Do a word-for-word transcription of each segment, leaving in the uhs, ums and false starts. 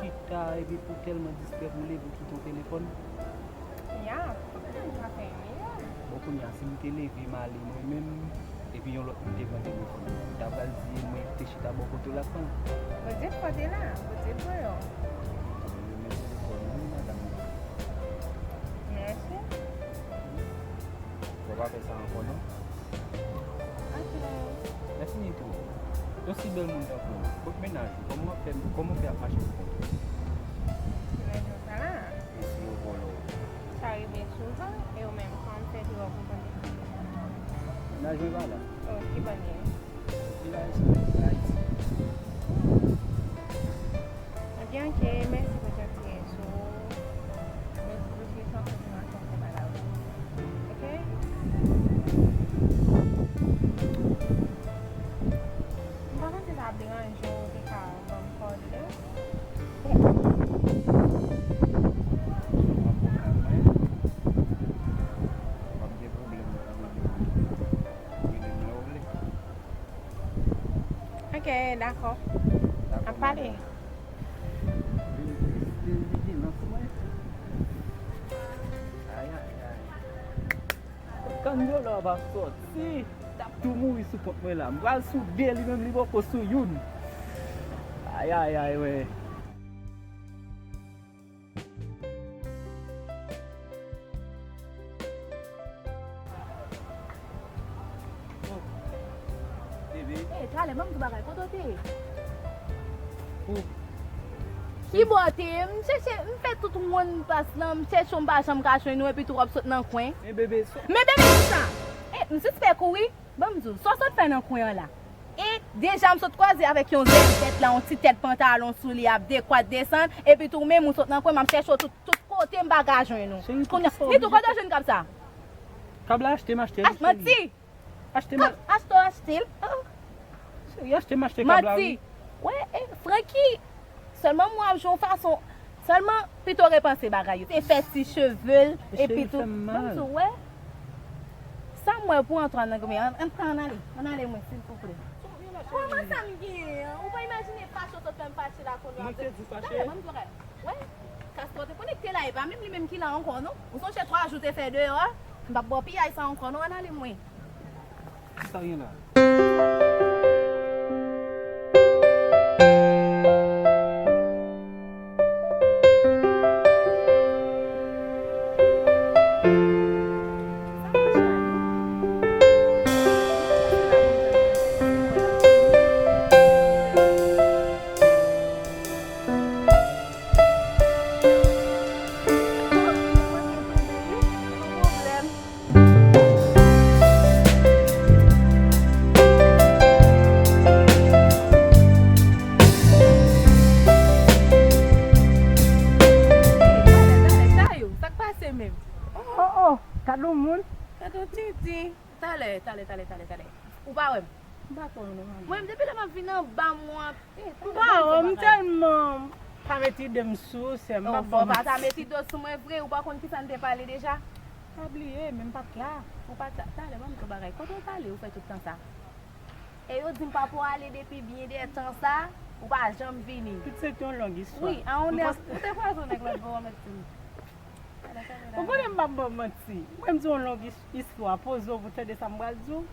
Chita, epi pou tèlman distrè pou leve w kite yon telefòn. Ya, ou te konn pa fè yon milyon. Bon, kounye a, si m te leve m ale mwen menm, epi yon lòt moun te pran telefòn, m ta pral di e mwen ki te chita bò kote w la k pran l. Bondye fò te la, Bondye voye w. Mèsi pou kòd ou, wi, madanm. Mèsi. Fò w pa fè sa ankò, non. Mèsi, Nitou. Yon si bèl moun tankou w. Kot mennaj ou? Kòman w fè, kòman w fè ap mache pou kont ou? Mennaj mwen pa la. E si yo vòlò w? Sa rive souvan, e ou menm, kòman w fè pou w konprann? Mennaj mwen pa la. Oh, ki bòn li ye? Li la isi, li la isi. Ok, ok, mèsi pou jantiyès ou. Mèsi pou kesyon konfirmasyon ke w ba la wi. Ok? M pa panse sa ap deranje w, ou te ka ban m kòdone w. Bon. Sou nan pwogram mwen, w ap gen pwoblèm nan pwoblèm nan. Wi, menm lè w vle. Ok, dakò. Dakò, n ap pale. Madanm. Vin, vin, vin, vin, vin, nan fou, wi. Ay, ay, ay. Kandyolo a pa sòti. T ap tou mouri sou kont mwen la. M pral sou de, li menm li poko sou youn. Ay, ay, ay, wè. Bebe. Ey, talè, ban m di w bagay, kote w te ye? Ki bò w te ye? M chèche, m fè tout wonn pas lan, m chèche w, m pa janm ka jwenn ou, epi tou w ap sot nan kwen. Men bebe, sa. Men bebe, kisa? Ey, m sispèk ou wi. Ban m di w, sa w sot fè nan kwen an la? E deja m sot kwaze avèk yon zèl tèt la, yon ti tèt pantalon sou li ap dekwat desann, epi tou menm ou sot nan kwen, m ap chèche w tout, tout kote, m pa ka jwenn ou. Kounye a, Nitou, kote w jwenn kab sa? Kab la achte m achte l. Ach, manti! Achte m. Kab achte w achte l? Oh. Cheri, achte m achte kab la, wi. Manti! Wè, e, Francky, sèlman m wè ap jwe yon fason. Sèlman, pito repanse bagay yo. Se fè ti cheve l, epi tou. Ban m di w, wè. Sa m wè pou Antoine nan goumen, ann, ann, ann ale, ann ale mwen, silvouplè. Kòman sa m genyen an? Ou pa imajine fache w sot fè m fache la kounye a. Mwen te di w fache. Talè, ban m di w bagay. Wè, Castro te konekte la, e pa menm li menm ki la ankò, non. Ou sonje twa jou te fè deyò a? M p ap ba w piyay sa ankò, non, ann ale mwen. Sa gen la? Talè, talè, Tayou, sa k pase menm? Oh, oh, oh, gad yon moun. Gad yon titi. Talè, talè, talè, talè, talè. Ou pa wè m? M pa kwè w non, manmi. Mwen, depi lè m ap vin anba m, w ap, eh, talè, ban m di w yon bagay. M pa wè w, m tèlman pa met ide m sou ou, sè m. Oh, pa fò w pa ta met ide w sou mwen vre, ou pa konn kisa n te pale deja? Pa bliye, men m pa t la. Ou pa t la, talè, ban m di w yon bagay. Kote w t ale, ou fè tout tan sa? E yo di m papa w ale depi byen dè tan sa, ou pa janm vini. Tout se te yon long istwa. Wi, a yon lè, ou te kwaze yon nèg lòt bò, w mèt di m. Ou konnen m p ap ba w manti. Mwen, m di w yon long is-, istwa. Poze w pou tande sa m pral di w.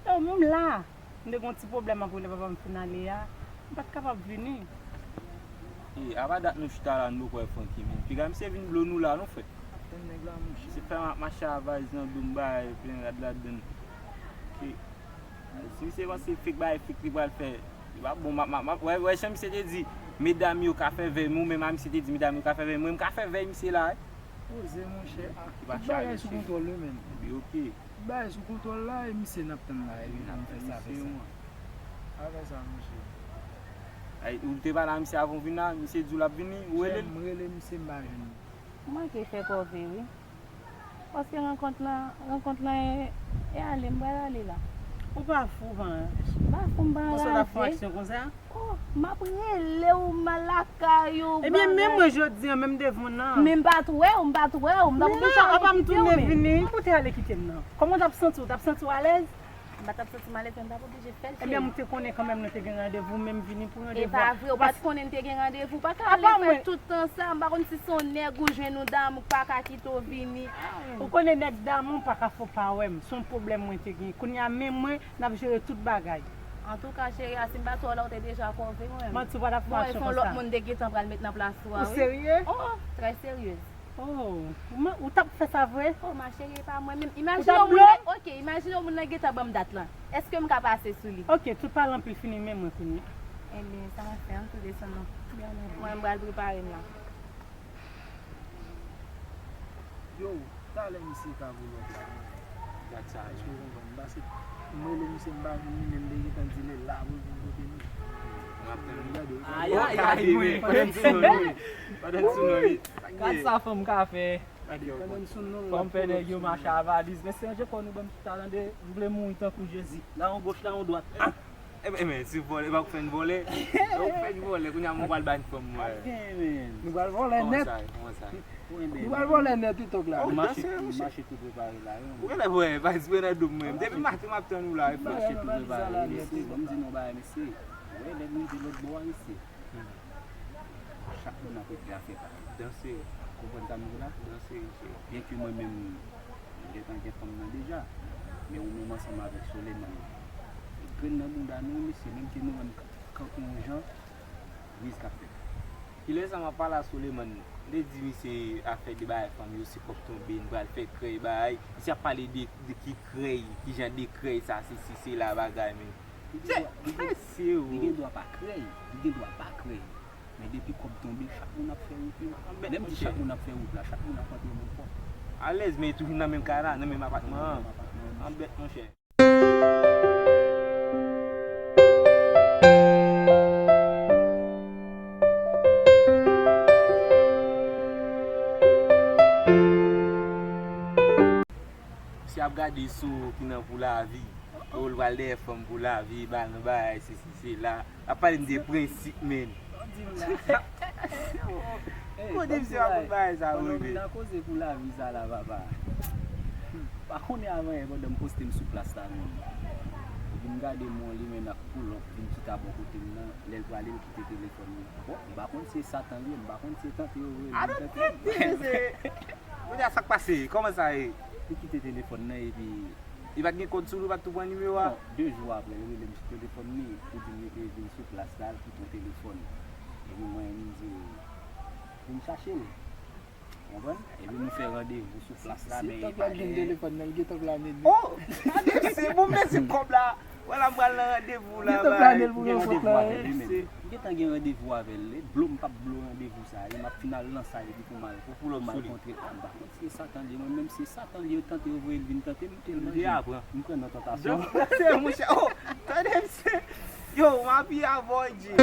Yo, m la. M te gen yon ti pwoblèm apre lè papa m fin ale a. M pa t kapab vini. E, apa dat nou chita la, nou poko wè Francky, men. Piga misye vin blo nou la, non, frè. Ap tann nèg la, monchè. Se fè m ap mache a valiz nan do m, bay plen rad ladann. Ki Si misye panse fake bay fake li pral fè, li pa bon, m ap, m ap, m ap, wè, wè jan misye te di, medam yo ka fè vèy, mwen menm a misye te di, medam yo ka fè vèy, mwen m ka fè vèy misye la, wi. Poze, monchè, a, tout bagay sou kontwòl, wi, menn. Epi, ok. Tout bagay sou kontwòl la, e misye n ap tann la, epi n ap fè sa, fè sa. A fè sa, monchè. Ay, ou te pale a misye avan w vin la, misye di w l ap vini, ou rele l? Monchè, m rele misye, m pa jwenn li. M manke fè kòve, wi. Paske rankont lan, rankont lan e, e ale, m pral ale la. Ou pa fou, man. M pa fou, m pa anraje. Konsa w t ap fè aksyon konsa? Oh, m ap rele w, m al lakay ou. Ebyen, men mwen jodi a, menm devan w nan. Men m pa t wè w, m pa t wè w, m t ap bouche a epi w kite w, men. Apa m tounen vini? Ou te ale kite m nan. Kòman w t ap santi w? W t ap santi w alèz? M pa t ap santi m alèz, men m t ap oblije fè l, cheri. Ebyen, m te konnen kanmenm nou te gen randevou, men m vini pou randevou a. E pa vre, ou pa t konnen n te gen randevou. Ou pa ka ale fè tout tan sa, m pa konn si se yon nèg ou jwenn ou damou k pa ka kite w vini. Ou konnen nèg damou pa ka fè w pa wè m. Se yon pwoblèm mwen te gen. Kounye a, men mwen, n ap jere tout bagay. Antouka, cheri a, si m pa t wè w la, w te deja kòve mwen. Manti, w pa t ap mache konsa. Bon, e se yon lòt moun te gentan pral met nan plas ou a, wi. Ou serye? Oh, trè seryez. Oh, ou t ap fè sa vre? Oh, ma chérie, e pa mwen menm. Imajine yon moun nan, ok, imajine yon moun nan gentan ban m dat lan. Èske m ka pase sou li? Ok, tout pale anpil, fini men mwen kounye a. Ebyen, sa n ap fè, ann tou desann non. Mwen, m pral prepare m la. Yo, talè misye ka voulòt la. Gad sa. Èske w konprann? M pase, m rele misye, m pa jwenn li, men m te gentan di l e la pou l vin kote nou. M ap tann li. Ayayay, mwen. Pandan m sou non li. Pandan m sou non li. Gad sa fanm ka fè. Pandan m sou non li. Fanm fè nèg yo mache a valiz. Mesye, ranje kò nou ban m chita tande. M vle mouri tankou Jezi. La yon goch, la yon dwat. Ah! Ebyen, ebyen, si vòlè, pa ou k fè n vòlè. Ou k fè n vòlè, kounye a mwen pral ba n fanm mwen. Nou pral vòlè nèt. Kòman sa ye? Kòman sa ye? Nou pral vòlè nèt wi, Tonk la. M mache, m mache tou prepare la wi. Ou genlè wè, pa espere nan dlo mwen. Depi maten m ap tann ou la. M mache tou prepare wi, mesye. Ban m di nou bagay, mesye. Ou wè, lè m rive lòt bò a, mesye. Chak moun ap regle afè pa yo. Danse. Konprann sa m di la? Danse, mesye. Byenke mwen menm, m gentan gen fanm nan deja. Men ou menm ansanm avèk Soleman. Grenn nan bounda nou, mesye, menm ke nou menm kanpe yon jan, riz k ap fèt. Kilè sa m ap pale a Soleman, m te di misye afè de bagay fanm yo, se kòb tonbe, n pral fè krèy bagay. Misye ap pale de, de ki krèy, ki jan de krèy sa, sesi, sela, bagay, men. Li gen dwa, li gen, li gen dwa pa krèy, li gen dwa pa krèy. Men depi kòb tonbe, chak moun ap fè wout li. Menm si chak moun ap fè wout la, chak moun ap rantre menm pòt. Alèz, men toujou nan menm kay la, nan menm apatman an. Nan menm apatman an. Anbèt, monchè. Misye ap gade sou ki nan pou lavi. Ou l pral dèyè fanm pou lavi, ba nou bagay, sesi, sela. L ap pale m de prensip, men. Kote misye pa konn bagay sa yo, bebe? Nan koze pou lavi sa la, papa. Pa konnen avan yè pandan m poste m sou plas la menm. Epi m gade m wè yon limena k pull up vin chita bò kote m nan, lè l prale l kite telefòn li. Bon, m pa konn si se Satan li ye, m pa konn si se tante yo voye l vin tante m. Kounye a sa k pase? Kòman sa ye? Li kite telefòn nan epi Li pa t gen kòd sou li, ou pa t tou pran nimewo a? Bon, de jou apre, li rele m sou telefòn li pou di m li te vin sou plas la, l kite yon telefòn. Epi mwen, m di, vin chache l. Ou konprann? Epi nou fè randevou sou plas la, men li pa gen telefòn nan, li gentan plane li. Oh! Gade, se bon, men se kòb la. Vwala, m pral nan randevou la, bay. Gentan gen randevou avè l, wi, men. M gentan gen randevou avè l. E blo, m p ap blo randevou sa, e m ap fin al nan sa, epi pou m al, pou m al kontre l. Ah, m pa konn si se Satan li ye, mwen menm, si se Satan li ye, tante yo voye l vin tante m, m te manje. M pran nan tantasyon. Se monchè, oh, tande, se, yo, m apiye avè w, G.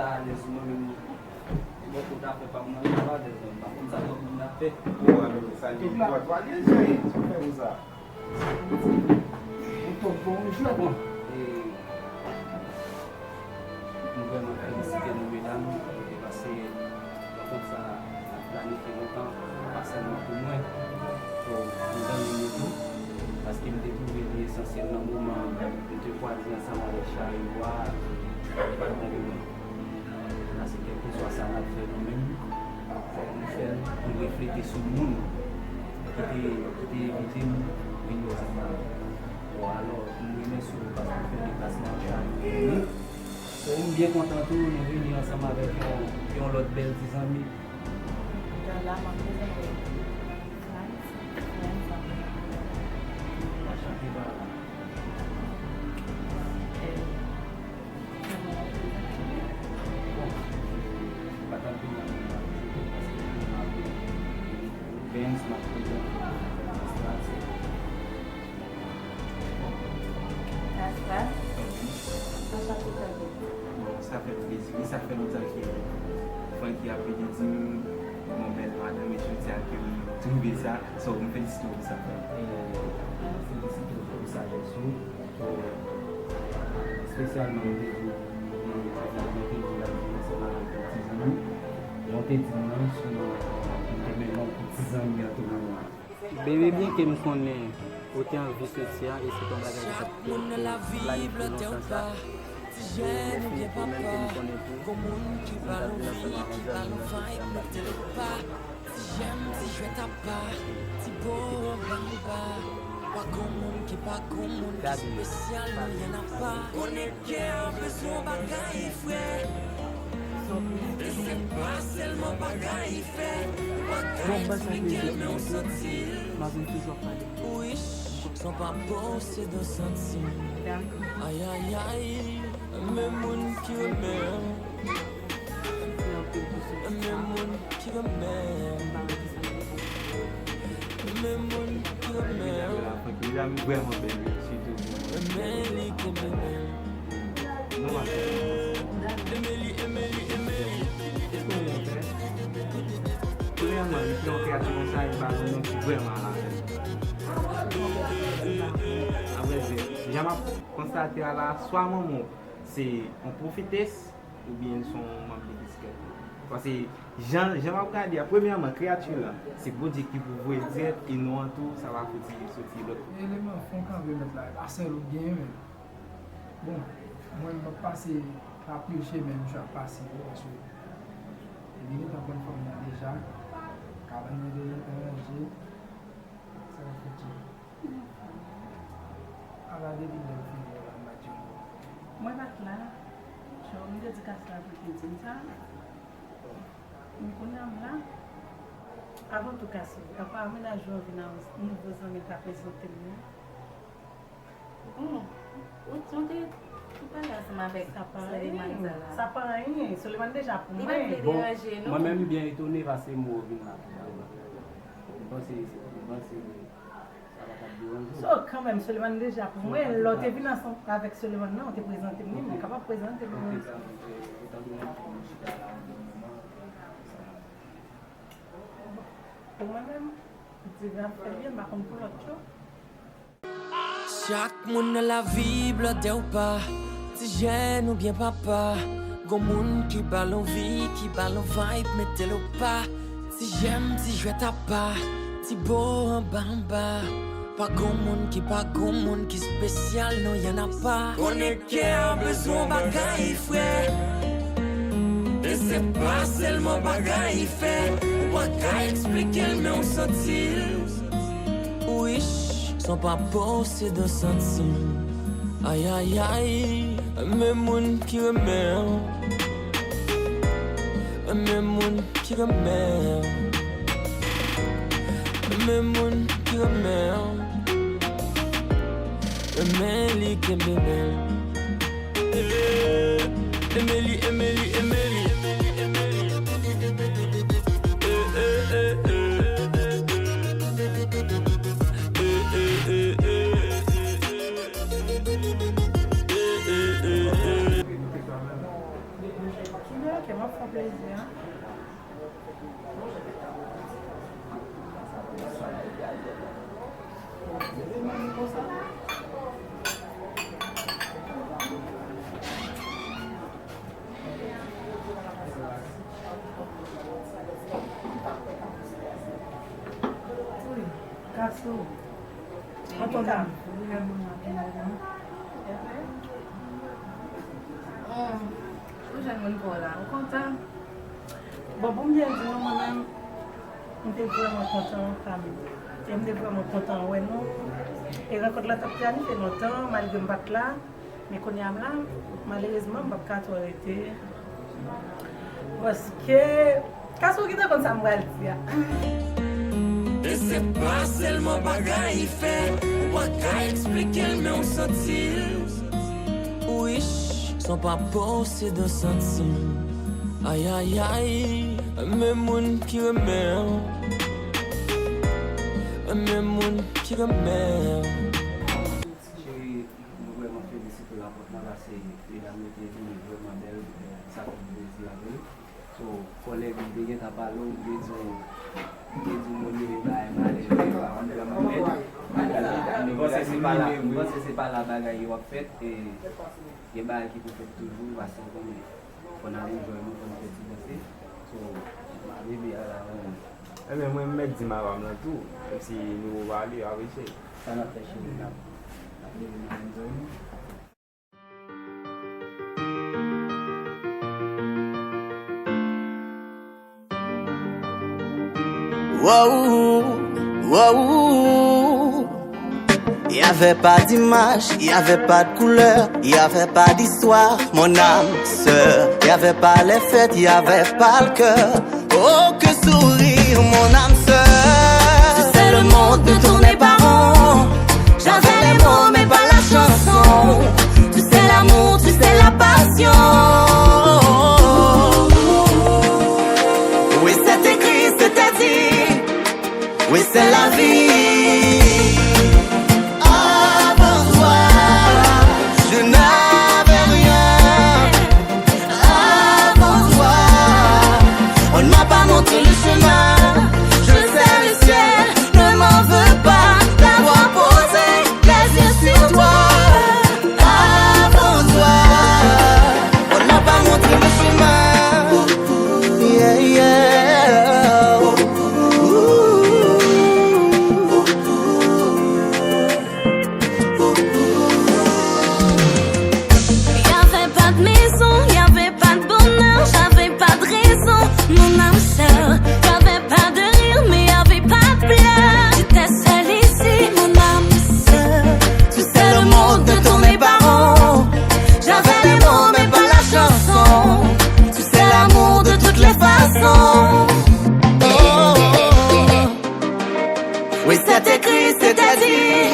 Alèz mwen menm. Bò kote afè pa m nan, m pa alèz non. M pa konn sa lòt moun ap fè. Ou a menm sa li. Tout la. Ou a, ou a lye je, sa fè konsa. Ou twò bon jwèt. Bon, e, m vrèman felisite nou, medam, e, paske rankont sa a, n ap planifye lontan, pa sèlman pou mwen, pou, pou zanmi m yo tou, paske m te twouve li esansyèl nan moman m te kwaze ansanm avèk Chari Bwa, li pa t bon pou mwen. Paske kèlkeswa sa n ap fè nou menm, fòk nou fè l pou reflete sou moun ki te, ki te envite nou vin yo ansanm avèk. Bon, alò, m remèsye w paske w fè deplasman an pou nou. So, m byen kontan tou, nou vini ansanm avèk yon, yon lòt bèl ti zanmi. Jan la, m ap prezante Frantz, Frantz. Anchante, baba. Bon, m pa t ap vin la, m ap vin paske m ap vin. Benz, m ap prezante Strasè. Strasè? Anchante, Francky. Bon, sa fè m plezi, wi, sa fè lontan ke Francky ap vini di m, bon, bèl madanm, e jodi a ke m twouve sa. So, m felisite w pou sa, Francky. E, m felisite w pou sajès ou. So, espesyalman, mwen te di, e, mwen te di l ap vin ansanm avèk yon ti zanmi. Jan w te di m nan, si mwen te menm yon ti zanmi an tou menm nan. Bebe, byenke m konnen ou te anvi soti a, e se pa yon bagay ki t ap planifye lontan sa, e mèsi ou menm ke m konnen tou, m t ap vin ansanm ak yon zanmi nan soti a, m pa t vin. Ti jèm, ti jwèt apa, ti bo anba anba. Pa gon moun ki pa gon moun ki espesyal, non, y en a pa. Konnen kè an bezwen bagay frè. E se pa sèlman bagay fè. Ou pa ka eksplike l, men w santi l. Wi, san pa posedan santi. Ay, ay, ay, men moun ki renmen. Men moun ki renmen. Men moun ki renmen. Medam yo vrèman bèl, wi, sitou pou mwen. Renmen li kenbe men. Nou pa fè. Renmen li, renmen li, renmen li. Premyèman, li fè yon kreyati konsa, li ba nou yon non ki vrèman alafè. Avrèdi, jan m ap konstate a la, swa manman w se yon pwofites, oubyen li se yon manm legliz kèlkonk. Paske jan, jan m ap gade a, premyèman, kreyati lan, se Bondye ki pou voye dirèk, e non an tou, sa pa fouti soti lòt kote. Eleman fon kanpe mèt la, e pa sèl ou k genyen menm. Bon, mwen m p ap pase pa pil chemen misye ap pase yo, paske li gentan konn fanm nan deja, kabann nan gentan ranje, sa fouti. Ala depi lè m fin wè w la, m pa t janm wè w. Mwen pa t la. Cho, m te di Kasla pou l te di m sa. Men kounye a m la. Avan tou, Kasla, apa mennaj ou an vin a yon nouvo zanmi l ka prezante m nan? Hmm. Ou, ou te, ou pale ansanm avèk Soleimani sa la? Sa pa anyen. Soleimani deja pou mwen. Li pa t vle deranje nou. Bon, mwen menm, m byen etone paske m wè w vin la. M panse, m panse. So, kanmenm, Soleimani deja pou mwen, lè w te vin ansanm avèk Soleimani nan, ou te prezante m li, mwen kapab prezante m li. Pou mwen menm, Diva fè l byen, m pa konn pou lòt yo. Chak moun nan lavi, blòdè ou pa, ti jèn oubyen papa, gon moun ki ba l anvi, ki ba l vibe, mete l o pa. Ti jèm, ti jwèt apa, ti bo anba anba. Pa gon moun ki pa gon moun ki espesyal, non, y en a pa. Konnen kè an bezwen bagay frè. E se pa sèlman bagay fè. Ou pa ka eksplike l, men ou santi l. Wich, san pa posedan santi l. Ay, ay, ay, men moun ki renmen. Men moun ki renmen. Men moun ki renmen. Men li kenbe men. Emeli, Emeli, Emeli. Wi, Kaso. Mwen kontan vrèman anpil, non. Ou jwenn moun pa w la, ou kontan? Bon, pou m byen di nou, mwen menm, m te vrèman kontan, fanmi. E m te vrèman kontan wè nou. E rankont la t ap planifye lontan, malgre m pa t la. Men kounye a m la, malerezman, m p ap ka twò rete. Paske, Kaso, ou gentan konn sa m pral di a. E se pa sèlman bagay li fè, ou pa ka eksplike l, men w santi l. Wich, son pa posedan santi m. Ayayay, men moun ki renmen w. Men moun ki renmen w. Cheri, nou vrèman felisite w rapòt lan, paske medam yo te vini vrèman bèl, e, sa fè m plezi anpil. So, kòlèg ou te gentan pale w, m te di w, m te di w moun yo e bay malè, yo e bay yon dram anmèd. M panse se pa la, m panse se pa la bagay yo ap fèt, e gen bagay ki pou fèt toujou, paske w konnen, fò n al enjoy nou, fò n fè ti danse. So, ma bebe a la, mwen. Ebyen, mwen m mèt di madanm lan tou, menm si nou pale, apreche. Sa n ap fè, cheri, n ap, n ap leve, n ap enjoy nou. Wow, wow. Il y avait pas d'image, il y avait pas de couleur, il y avait pas d'histoire, mon âme sœur. Il y avait pas les fêtes, il y avait pas le cœur. Oh, que sourire, mon âme sœur. Tu sais, le monde ne tournait pas rond. J'avais les mots, mais pas la chanson. Tu sais l'amour, tu sais la passion. Oui, c'est écrit, c'était dit. Oui, c'est la vie. Avant toi, je n'avais rien. Avant toi, on ne m'a pas montré le chemin. Je sais, le ciel ne m'en veut pas d'avoir posé les yeux sur toi. Avant toi, on ne m'a pas montré le chemin. Yeah, yeah. Y avait pas de maison, y avait pas de bonheur, j'avais pas de raison, mon âme sœur. Y avait pas de rire, mais y avait pas de pleurs. J'étais seule ici, mon âme sœur. Tu sais, le monde ne tournait pas rond. J'avais les mots, mais pas la chanson. Tu sais, l'amour de toutes les façons. Oh, oh, oh, oh. Oui, c'est écrit, c'était dit.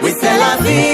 Oui, c'est la vie.